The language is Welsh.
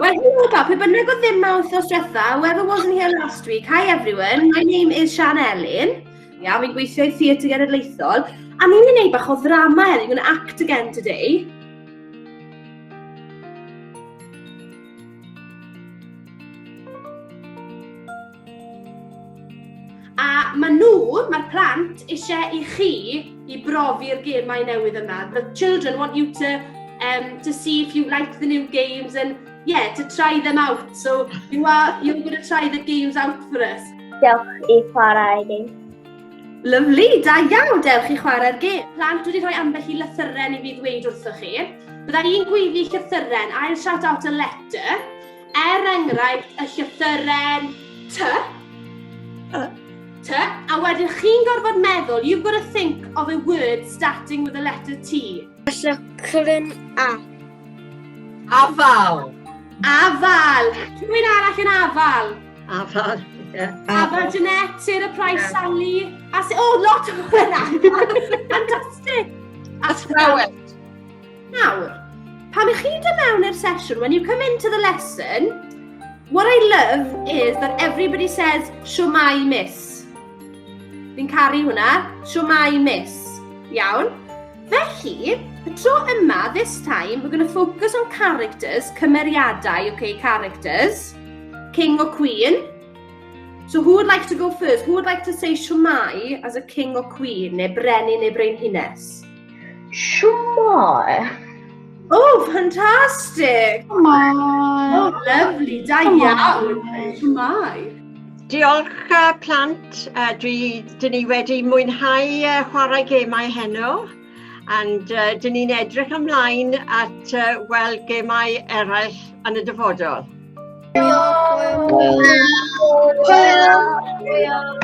Wel, helo bawb, pe bynnag oedd ddim ma wythnos diwetha, whoever wasn't here last week, hi everyone, my name is Sian Elin. Ia, fi'n gweithio i Theatr Genedlaethol, a ni'n mynd i wneud bach o ddrama heddi, we're going to act again today. A maen nhw, mae'r plant, eisiau i chi i brofi'r gemau newydd yma. The children want you to, um, to see if you like the new games and, yeah, to try them out. So you are, you're going to try the games out for us. Dewch i chwarae gêm. Lyfli, da iawn, dewch i chwarae'r gêm. Plant wedi rhoi ambell i lythyren i fi ddweud wrthoch chi. Bydda i'n gweiddi llythyren, I'll shout out a letter. Er enghraifft, y llythyren T. T. A wedyn chi'n gorfod meddwl, you've got to think of a word starting with the letter T. Llythyren A. Afal. Afal. Rhywun arall yn afal. Afal, ie. Afal Jeanette, Sarah Price, Sally. A oh, lot o hwnna. Fantastic. Athrawes. Nawr, pan ych chi'n dod mewn i'r sesiwn, when you come into the lesson, what I love is that everybody says, Shwmae miss. Fi'n caru hwnna, Shwmae miss. Iawn. Felly, y tro yma, this time, we're going to focus on characters, cymeriadau, okay, characters, king or queen. So who would like to go first? Who would like to say shwmae as a king or queen, neu brenin neu brenhines? Shwmae. Oh, fantastic! Shwmae. Oh, lovely, da iawn. Shwmae. Diolch uh, plant, uh, dwi, dyn ni wedi mwynhau uh, chwarae gemau heno and uh, dyn ni'n edrych ymlaen at uh, weld gemau eraill yn y dyfodol. Hwyl. Hwyl. Hwyl.